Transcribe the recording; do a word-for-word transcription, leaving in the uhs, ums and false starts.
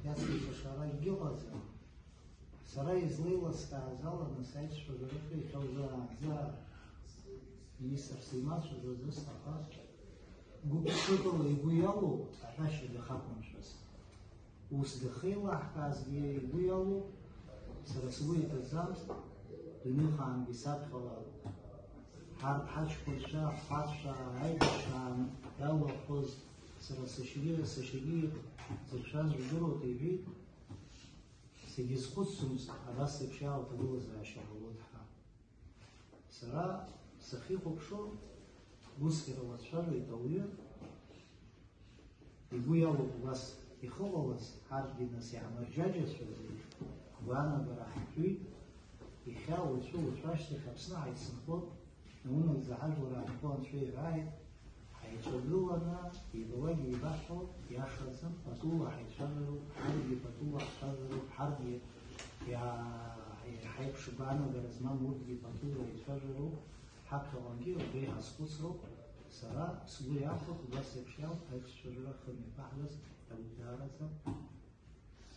Ацәеиԥшрагьы ыҟаӡам. Сара излеилыскааз ала, нас аицәажәарақәа иахьа узаанӡа министрс имацәажәоз, аха гәык-ԥсыкала игәы иалоу аҳәашьа дахақәымшәаз. Ус дахьеилаҳкаазгьы игәы иалоу, сара сгәы иҭаӡамызт, дунеихаангьы саԥхьалароуп. Ҳарҭ ҳаҷкәынцәа, ҳхацәа, аибашьраан иалахәыз, сара сашьагьы, сашьагьы зықәшәаз жәдыруеит, иҳәеит. Сегьызхәыцӡомызт абас еиԥш иаауҭагылазаашьа ҟалоит ҳәа. Сара сахьихәаԥшуа, гәысҭарала дцәажәоит ауаҩы, игәы иалоуп убас ихыҟалаз, ҳарҭгьы нас иаҳмырџьаџьацәази, гәаанагара ҳҭәит, иахьа, уаҵәы, уаҵәы ашьҭахь Аԥсны ҳаицынхоит, наунагӡа ҳажәлар аанхо Анцәа ираҳаит, ҳаицәагыланы, ибалак еибаҳҳәо, иашаӡам, патула ҳаицәажәароуп, ҳарҭгьы патула ҳцәажәароуп, ҳарҭгьы иа-, ҳаиԥш гәаанагара змам урҭгьы патула еицәажәароуп, ҳаԥхьаҟангьы убри ҳазхәыцроуп, сара сгәы иахәоит, убас еиԥш иалху аиԥшцәажәара хымҩаԥаҳгаз агәыԥ даараӡа